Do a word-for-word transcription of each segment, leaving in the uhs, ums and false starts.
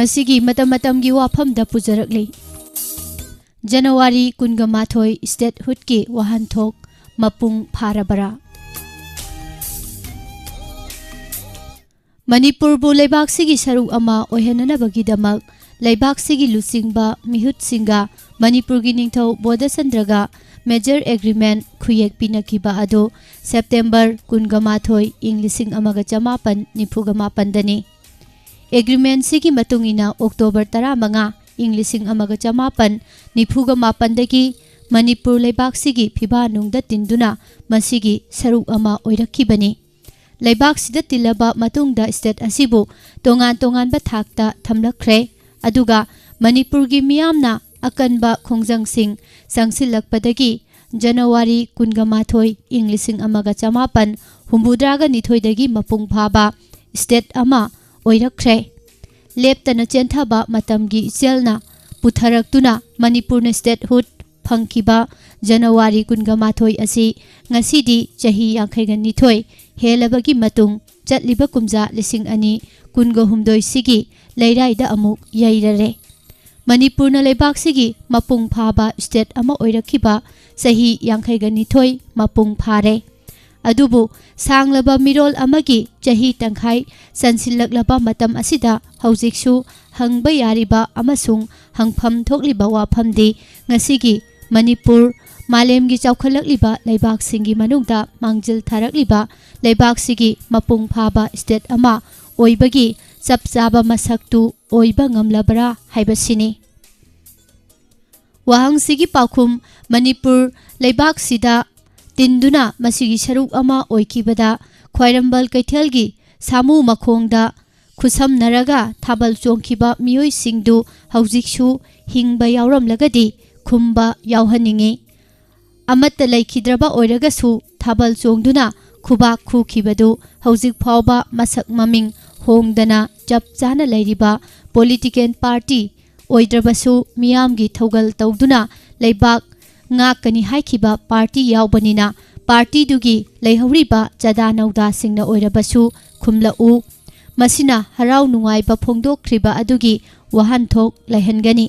ꯃꯁꯤꯒꯤ ꯃꯇꯝ ꯃꯇꯝꯒꯤ ꯋꯥꯐꯝꯗ ꯄꯨꯖꯔꯛꯂꯤ꯫ ꯖꯅꯋꯥꯔꯤ ꯀꯨꯟꯒ ꯃꯥꯊꯣꯏ statehoodꯀꯤ ꯋꯥꯍꯟꯊꯣꯛ ꯃꯄꯨꯡ ꯐꯥꯔꯕꯔꯥ? ꯃꯅꯤꯄꯨꯔꯕꯨ ꯂꯩꯕꯥꯛꯁꯤꯒꯤ ꯁꯔꯨꯛ ꯑꯃ ꯑꯣꯏꯍꯟꯅꯅꯕꯒꯤꯗꯃꯛ ꯂꯩꯕꯥꯛꯁꯤꯒꯤ ꯂꯨꯆꯤꯡꯕ ꯃꯤꯍꯨꯠꯁꯤꯡꯒ ꯃꯅꯤꯄꯨꯔꯒꯤ ꯅꯤꯡꯊꯧ ꯕꯣꯙꯆꯟꯗ꯭ꯔꯒ major agreement ꯈꯨꯌꯦꯛ ꯄꯤꯅꯈꯤꯕ ꯑꯗꯨ September ꯀꯨꯟꯒ ꯃꯥꯊꯣꯏ, ꯏꯪ ꯂꯤꯁꯤꯡ ꯑꯃꯒ ꯆꯃꯥꯄꯟ ꯅꯤꯐꯨꯒ ꯃꯥꯄꯟꯗꯅꯤ꯫ Agreementꯁꯤꯒꯤ ꯃꯇꯨꯡ ꯏꯟꯅ October ꯇꯔꯥꯃꯉꯥ, ꯏꯪ ꯂꯤꯁꯤꯡ ꯑꯃꯒ ꯆꯃꯥꯄꯟ ꯅꯤꯐꯨꯒ ꯃꯥꯄꯟꯗꯒꯤ ꯃꯅꯤꯄꯨꯔ ꯂꯩꯕꯥꯛꯁꯤꯒꯤ ꯐꯤꯕꯥ ꯅꯨꯡꯗ ꯇꯤꯟꯗꯨꯅ ꯃꯁꯤꯒꯤ ꯁꯔꯨꯛ ꯑꯃ ꯑꯣꯏꯔꯛꯈꯤꯕꯅꯤ꯫ ꯂꯩꯕꯥꯛꯁꯤꯗ ꯇꯤꯜꯂꯕ ꯃꯇꯨꯡꯗ state ꯑꯁꯤꯕꯨ ꯇꯣꯉꯥꯟ ꯇꯣꯉꯥꯟꯕ ꯊꯥꯛꯇ ꯊꯝꯂꯛꯈ꯭ꯔꯦ꯫ ꯑꯗꯨꯒ ꯃꯅꯤꯄꯨꯔꯒꯤ ꯃꯤꯌꯥꯝꯅ ꯑꯀꯟꯕ ꯈꯣꯡꯖꯪꯁꯤꯡ ꯆꯪꯁꯤꯜꯂꯛꯄꯗꯒꯤ ꯖꯅꯋꯥꯔꯤ ꯀꯨꯟꯒ ꯃꯥꯊꯣꯏ, ꯏꯪ ꯂꯤꯁꯤꯡ ꯑꯃꯒ ꯆꯃꯥꯄꯟ ꯍꯨꯝꯐꯨꯇꯔꯥꯒ ꯅꯤꯊꯣꯏꯗꯒꯤ ꯃꯄꯨꯡ ꯐꯥꯕ state ꯑꯃ ꯑꯣꯏꯔꯛꯈ꯭ꯔꯦ꯫ ꯂꯦꯞꯇꯅ ꯆꯦꯟꯊꯕ ꯃꯇꯝꯒꯤ ꯏꯆꯦꯜꯅ ꯄꯨꯊꯔꯛꯇꯨꯅ ꯃꯅꯤꯄꯨꯔꯅ statehood ꯐꯪꯈꯤꯕ ꯖꯅꯋꯥꯔꯤ ꯀꯨꯟꯒ ꯃꯥꯊꯣꯏ ꯑꯁꯤ ꯉꯁꯤꯗꯤ ꯆꯍꯤ ꯌꯥꯡꯈꯩꯒ ꯅꯤꯊꯣꯏ ꯍꯦꯜꯂꯕꯒꯤ ꯃꯇꯨꯡ ꯆꯠꯂꯤꯕ ꯀꯨꯝꯖꯥ ꯂꯤꯁꯤꯡ ꯑꯅꯤ ꯀꯨꯟꯒ ꯍꯨꯝꯗꯣꯏꯁꯤꯒꯤ ꯂꯩꯔꯥꯏꯗ ꯑꯃꯨꯛ ꯌꯩꯔꯔꯦ꯫ ꯃꯅꯤꯄꯨꯔꯅ ꯂꯩꯕꯥꯛꯁꯤꯒꯤ ꯃꯄꯨꯡ ꯐꯥꯕ state ꯑꯃ ꯑꯣꯏꯔꯛꯈꯤꯕ ꯆꯍꯤ ꯌꯥꯡꯈꯩꯒ ꯅꯤꯊꯣꯏ ꯃꯄꯨꯡ ꯐꯥꯔꯦ꯫ ꯑꯗꯨꯕꯨ ꯁꯥꯡꯂꯕ ꯃꯤꯔꯣꯜ ꯑꯃꯒꯤ ꯆꯍꯤ ꯇꯪꯈꯥꯏ ꯆꯟꯁꯤꯜꯂꯛꯂꯕ ꯃꯇꯝ ꯑꯁꯤꯗ ꯍꯧꯖꯤꯛꯁꯨ ꯍꯪꯕ ꯌꯥꯔꯤꯕ ꯑꯃꯁꯨꯡ ꯍꯪꯐꯝ ꯊꯣꯛꯂꯤꯕ ꯋꯥꯐꯝꯗꯤ ꯉꯁꯤꯒꯤ ꯃꯅꯤꯄꯨꯔ ꯃꯥꯂꯦꯝꯒꯤ ꯆꯥꯎꯈꯠꯂꯛꯂꯤꯕ ꯂꯩꯕꯥꯛꯁꯤꯡꯒꯤ ꯃꯅꯨꯡꯗ ꯃꯥꯡꯖꯤꯜ ꯊꯥꯔꯛꯂꯤꯕ ꯂꯩꯕꯥꯛꯁꯤꯒꯤ ꯃꯄꯨꯡ ꯐꯥꯕ state ꯑꯃ ꯑꯣꯏꯕꯒꯤ ꯆꯞ ꯆꯥꯕ ꯃꯁꯛꯇꯨ ꯑꯣꯏꯕ ꯉꯝꯂꯕ꯭ꯔꯥ ꯍꯥꯏꯕꯁꯤꯅꯤ꯫ ꯋꯥꯍꯪꯁꯤꯒꯤ ꯄꯥꯎꯈꯨꯝ: ꯃꯅꯤꯄꯨꯔ ꯂꯩꯕꯥꯛꯁꯤꯗ ꯇꯤꯟꯗꯨꯅ ꯃꯁꯤꯒꯤ ꯁꯔꯨꯛ ꯑꯃ ꯑꯣꯏꯈꯤꯕꯗ ꯈ꯭ꯋꯥꯏꯔꯝꯕꯟ ꯀꯩꯊꯦꯜꯒꯤ ꯁꯥꯃꯨ ꯃꯈꯣꯡꯗ ꯈꯨꯠꯁꯝꯅꯔꯒ ꯊꯥꯕꯜ ꯆꯣꯡꯈꯤꯕ ꯃꯤꯑꯣꯏꯁꯤꯡꯗꯨ ꯍꯧꯖꯤꯛꯁꯨ ꯍꯤꯡꯕ ꯌꯥꯎꯔꯝꯂꯒꯗꯤ ꯈꯨꯝꯕ ꯌꯥꯎꯍꯟꯅꯤꯡꯏ꯫ ꯑꯃꯠꯇ ꯂꯩꯈꯤꯗ꯭ꯔꯕ ꯑꯣꯏꯔꯒꯁꯨ ꯊꯥꯕꯜ ꯆꯣꯡꯗꯨꯅ ꯈꯨꯕꯥꯛ ꯈꯨꯈꯤꯕꯗꯨ ꯍꯧꯖꯤꯛ ꯐꯥꯎꯕ ꯃꯁꯛ ꯃꯃꯤꯡ ꯍꯣꯡꯗꯅ ꯆꯞ ꯆꯥꯅ ꯂꯩꯔꯤꯕ political party ꯑꯣꯏꯗ꯭ꯔꯕꯁꯨ ꯃꯤꯌꯥꯝꯒꯤ ꯊꯧꯒꯜ ꯇꯧꯗꯨꯅ ꯂꯩꯕꯥꯛ ꯉꯥꯛꯀꯅꯤ ꯍꯥꯏꯈꯤꯕ party ꯌꯥꯎꯕꯅꯤꯅ partyꯗꯨꯒꯤ ꯂꯩꯍꯧꯔꯤꯕ ꯆꯥꯗꯥ ꯅꯧꯗꯥꯁꯤꯡꯅ ꯑꯣꯏꯔꯕꯁꯨ ꯈꯨꯝꯂꯛꯎ꯫ ꯃꯁꯤꯅ ꯍꯔꯥꯎ ꯅꯨꯡꯉꯥꯏꯕ ꯐꯣꯡꯗꯣꯛꯈ꯭ꯔꯤꯕ ꯑꯗꯨꯒꯤ ꯋꯥꯍꯟꯊꯣꯛ ꯂꯩꯍꯟꯒꯅꯤ꯫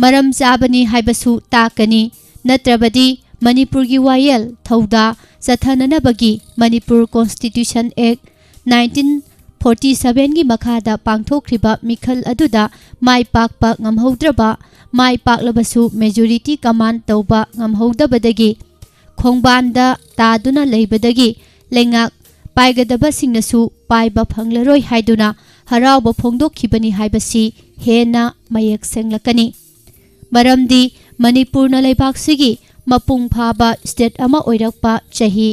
ꯃꯔꯝ ꯆꯥꯕꯅꯤ ꯍꯥꯏꯕꯁꯨ ꯇꯥꯛꯀꯅꯤ, ꯅꯠꯇ꯭ꯔꯕꯗꯤ ꯃꯅꯤꯄꯨꯔꯒꯤ ꯋꯥꯌꯦꯜ ꯊꯧꯗꯥ ꯆꯠꯊꯅꯅꯕꯒꯤ Manipur Constitution Act nineteen forty sevenꯒꯤ ꯃꯈꯥꯗ ꯄꯥꯡꯊꯣꯛꯈ꯭ꯔꯤꯕ ꯃꯤꯈꯜ ꯑꯗꯨꯗ ꯃꯥꯏ ꯄꯥꯛꯄ ꯉꯝꯍꯧꯗ꯭ꯔꯕ, ꯃꯥꯏ ꯄꯥꯛꯂꯕꯁꯨ majority command ꯇꯧꯕ ꯉꯝꯍꯧꯗꯕꯗꯒꯤ ꯈꯣꯡꯕꯥꯟꯗ ꯇꯥꯗꯨꯅ ꯂꯩꯕꯗꯒꯤ ꯂꯩꯉꯥꯛ ꯄꯥꯏꯒꯗꯕꯁꯤꯡꯅꯁꯨ ꯄꯥꯏꯕ ꯐꯪꯂꯔꯣꯏ ꯍꯥꯏꯗꯨꯅ ꯍꯔꯥꯎꯕ ꯐꯣꯡꯗꯣꯛꯈꯤꯕꯅꯤ ꯍꯥꯏꯕꯁꯤ ꯍꯦꯟꯅ ꯃꯌꯦꯛ ꯁꯦꯡꯂꯛꯀꯅꯤ꯫ ꯃꯔꯝꯗꯤ ꯃꯅꯤꯄꯨꯔꯅ ꯂꯩꯕꯥꯛꯁꯤꯒꯤ ꯃꯄꯨꯡ ꯐꯥꯕ state ꯑꯃ ꯑꯣꯏꯔꯛꯄ ꯆꯍꯤ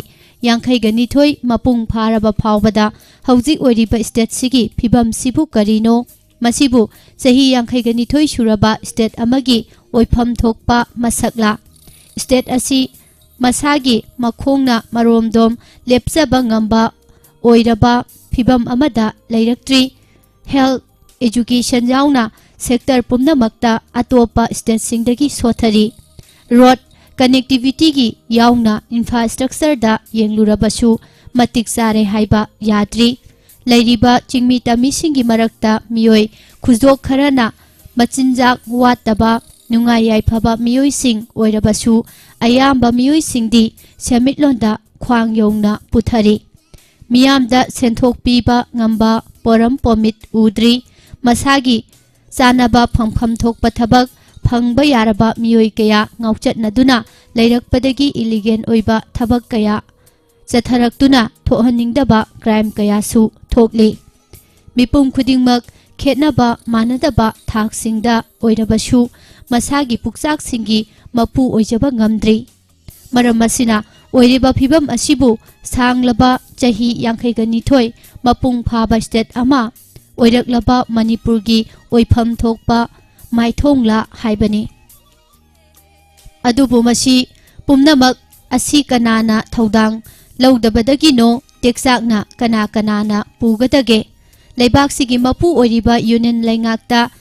ꯌꯥꯡꯈꯩꯒ ꯅꯤꯊꯣꯏ ꯃꯄꯨꯡ ꯐꯥꯔꯕ ꯐꯥꯎꯕꯗ ꯍꯧꯖꯤꯛ ꯑꯣꯏꯔꯤꯕ stateꯁꯤꯒꯤ ꯐꯤꯕꯝꯁꯤꯕꯨ ꯀꯔꯤꯅꯣ? ꯃꯁꯤꯕꯨ ꯆꯍꯤ ꯌꯥꯡꯈꯩꯒ ꯅꯤꯊꯣꯏ ꯁꯨꯔꯕ state ꯑꯃꯒꯤ ꯑꯣꯏꯐꯝ ꯊꯣꯛꯄ ꯃꯁꯛꯂꯥ? State ꯑꯁꯤ ꯃꯁꯥꯒꯤ ꯃꯈꯣꯡꯅ ꯃꯔꯣꯝꯗꯣꯝ ꯂꯦꯞꯆꯕ ꯉꯝꯕ ꯑꯣꯏꯔꯕ ꯐꯤꯕꯝ ꯑꯃꯗ ꯂꯩꯔꯛꯇ꯭ꯔꯤ꯫ Health, education ꯌꯥꯎꯅ sector ꯄꯨꯝꯅꯃꯛꯇ ꯑꯇꯣꯞꯄ stateꯁꯤꯡꯗꯒꯤ ꯁꯣꯊꯔꯤ꯫ Road connectivityꯒꯤ ꯌꯥꯎꯅ infrastructureꯗ ꯌꯦꯡꯂꯨꯔꯕꯁꯨ ꯃꯇꯤꯛ ꯆꯥꯔꯦ ꯍꯥꯏꯕ ꯌꯥꯗ꯭ꯔꯤ꯫ ꯂꯩꯔꯤꯕ ꯆꯤꯡꯃꯤ ꯇꯝꯃꯤꯁꯤꯡꯒꯤ ꯃꯔꯛꯇ ꯃꯤꯑꯣꯏ ꯈꯨꯖꯣꯛ ꯈꯔꯅ ꯃꯆꯤꯟꯖꯥꯛ ꯋꯥꯠꯇꯕ, ꯅꯨꯡꯉꯥꯏ ꯌꯥꯏꯐꯕ ꯃꯤꯑꯣꯏꯁꯤꯡ ꯑꯣꯏꯔꯕꯁꯨ ꯑꯌꯥꯝꯕ ꯃꯤꯑꯣꯏꯁꯤꯡꯗꯤ ꯁꯦꯟꯃꯤꯠꯂꯣꯟꯗ ꯈ꯭ꯋꯥꯡ ꯌꯧꯅ ꯄꯨꯊꯔꯤ꯫ ꯃꯤꯌꯥꯝꯗ ꯁꯦꯟꯊꯣꯛ ꯄꯤꯕ ꯉꯝꯕ ꯄꯣꯔꯝ ꯄꯣꯃꯤꯠ ꯎꯗ꯭ꯔꯤ꯫ ꯃꯁꯥꯒꯤ ꯆꯥꯅꯕ ꯐꯪꯐꯝ ꯊꯣꯛꯄ ꯊꯕꯛ ꯐꯪꯕ ꯌꯥꯔꯕ ꯃꯤꯑꯣꯏ ꯀꯌꯥ ꯉꯥꯎꯆꯠꯅꯗꯨꯅ ꯂꯩꯔꯛꯄꯗꯒꯤ illegal ꯑꯣꯏꯕ ꯊꯕꯛ ꯀꯌꯥ ꯆꯠꯊꯔꯛꯇꯨꯅ ꯊꯣꯛꯍꯟꯅꯤꯡꯗꯕ crime ꯀꯌꯥꯁꯨ ꯊꯣꯛꯂꯤ꯫ ꯃꯤꯄꯨꯝ ꯈꯨꯗꯤꯡꯃꯛ ꯈꯦꯠꯅꯕ ꯃꯥꯟꯅꯗꯕ ꯊꯥꯛꯁꯤꯡꯗ ꯑꯣꯏꯔꯕꯁꯨ ꯃꯁꯥꯒꯤ ꯄꯨꯛꯆꯥꯛꯁꯤꯡꯒꯤ ꯃꯄꯨ ꯑꯣꯏꯖꯕ ꯉꯝꯗ꯭ꯔꯤ꯫ ꯃꯔꯝ ꯑꯁꯤꯅ ꯑꯣꯏꯔꯤꯕ ꯐꯤꯕꯝ ꯑꯁꯤꯕꯨ ꯁꯥꯡꯂꯕ ꯆꯍꯤ ꯌꯥꯡꯈꯩꯒ ꯅꯤꯊꯣꯏ ꯃꯄꯨꯡ ꯐꯥꯕ state ꯑꯃ ꯑꯣꯏꯔꯛꯂꯕ ꯃꯅꯤꯄꯨꯔꯒꯤ ꯑꯣꯏꯐꯝ ꯊꯣꯛꯄ ꯃꯥꯏꯊꯣꯡꯂꯥ ꯍꯥꯏꯕꯅꯤ꯫ ꯑꯗꯨꯕꯨ ꯃꯁꯤ ꯄꯨꯝꯅꯃꯛ ꯑꯁꯤ ꯀꯅꯥꯅ ꯊꯧꯗꯥꯡ ꯂꯧꯗꯕꯗꯒꯤꯅꯣ? ꯇꯦꯛꯆꯥꯛꯅ ꯀꯅꯥ ꯀꯅꯥꯅ ꯄꯨꯒꯗꯒꯦ? ꯂꯩꯕꯥꯛꯁꯤꯒꯤ ꯃꯄꯨ ꯑꯣꯏꯔꯤꯕ Union ꯂꯩꯉꯥꯛꯇ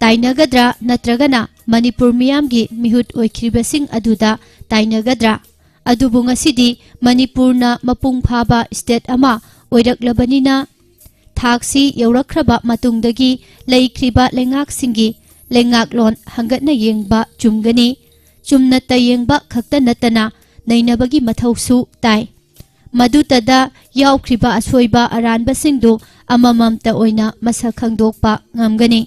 ꯇꯥꯏꯅꯒꯗ꯭ꯔꯥ, ꯅꯠꯇ꯭ꯔꯒꯅ ꯃꯅꯤꯄꯨꯔ ꯃꯤꯌꯥꯝꯒꯤ ꯃꯤꯍꯨꯠ ꯑꯣꯏꯈꯤꯕꯁꯤꯡ ꯑꯗꯨꯗ ꯇꯥꯏꯅꯒꯗ꯭ꯔꯥ? ꯑꯗꯨꯕꯨ ꯉꯁꯤꯗꯤ ꯃꯅꯤꯄꯨꯔꯅ ꯃꯄꯨꯡ ꯐꯥꯕ state ꯑꯃ ꯑꯣꯏꯔꯛꯂꯕꯅꯤꯅ, ꯊꯥꯛꯁꯤ ꯌꯧꯔꯛꯈ꯭ꯔꯕ ꯃꯇꯨꯡꯗꯒꯤ ꯂꯩꯈ꯭ꯔꯤꯕ ꯂꯩꯉꯥꯛꯁꯤꯡꯒꯤ ꯂꯩꯉꯥꯛꯂꯣꯟ ꯍꯪꯒꯠꯅ ꯌꯦꯡꯕ ꯆꯨꯝꯒꯅꯤ꯫ ꯆꯨꯝꯅꯇ ꯌꯦꯡꯕ ꯈꯛꯇ ꯅꯠꯇꯅ ꯅꯩꯅꯕꯒꯤ ꯃꯊꯧꯁꯨ ꯇꯥꯏ꯫ ꯃꯗꯨꯇꯗ ꯌꯥꯎꯈ꯭ꯔꯤꯕ ꯑꯁꯣꯏꯕ ꯑꯔꯥꯟꯕꯁꯤꯡꯗꯨ ꯑꯃꯃꯝꯇ ꯑꯣꯏꯅ ꯃꯁꯛ ꯈꯪꯗꯣꯛꯄ ꯉꯝꯒꯅꯤ꯫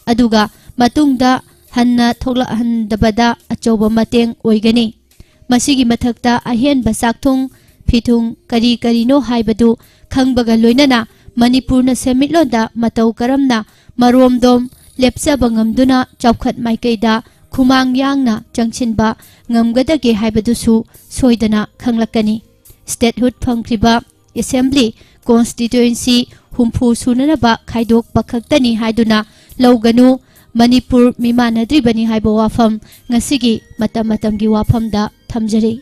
ꯑꯗꯨꯒ ꯃꯇꯨꯡꯗ ꯍꯟꯅ ꯊꯣꯛꯂꯛꯍꯟꯗꯕꯗ ꯑꯆꯧꯕ ꯃꯇꯦꯡ ꯑꯣꯏꯒꯅꯤ꯫ ꯃꯁꯤꯒꯤ ꯃꯊꯛꯇ ꯑꯍꯦꯟꯕ ꯆꯥꯛꯊꯨꯡ, ꯐꯤꯊꯨꯡ ꯀꯔꯤ ꯀꯔꯤꯅꯣ ꯍꯥꯏꯕꯗꯨ ꯈꯪꯕꯒ ꯂꯣꯏꯅꯅ ꯃꯅꯤꯄꯨꯔꯅ ꯁꯦꯟꯃꯤꯠꯂꯣꯟꯗ ꯃꯇꯧ ꯀꯔꯝꯅ ꯃꯔꯣꯝꯗꯣꯝ ꯂꯦꯞꯆꯕ ꯉꯝꯗꯨꯅ ꯆꯥꯎꯈꯠ ꯃꯥꯏꯀꯩꯗ ꯈꯨꯃꯥꯡ ꯌꯥꯡꯅ ꯆꯪꯁꯤꯟꯕ ꯉꯝꯒꯗꯒꯦ ꯍꯥꯏꯕꯗꯨꯁꯨ ꯁꯣꯏꯗꯅ ꯈꯪꯂꯛꯀꯅꯤ꯫ Statehood ꯐꯪꯈ꯭ꯔꯤꯕ Assembly constituency ꯍꯨꯝꯐꯨ ꯁꯨꯅꯅꯕ ꯈꯥꯏꯗꯣꯛꯄ ꯈꯛꯇꯅꯤ ꯍꯥꯏꯗꯨꯅ ꯂꯧꯒꯅꯨ꯫ ꯃꯅꯤꯄꯨꯔ ꯃꯤꯃꯥꯟꯅꯗ꯭ꯔꯤꯕꯅꯤ ꯍꯥꯏꯕ ꯋꯥꯐꯝ ꯉꯁꯤꯒꯤ ꯃꯇꯝ ꯃꯇꯝꯒꯤ ꯋꯥꯐꯝꯗ ꯊꯝꯖꯔꯤ꯫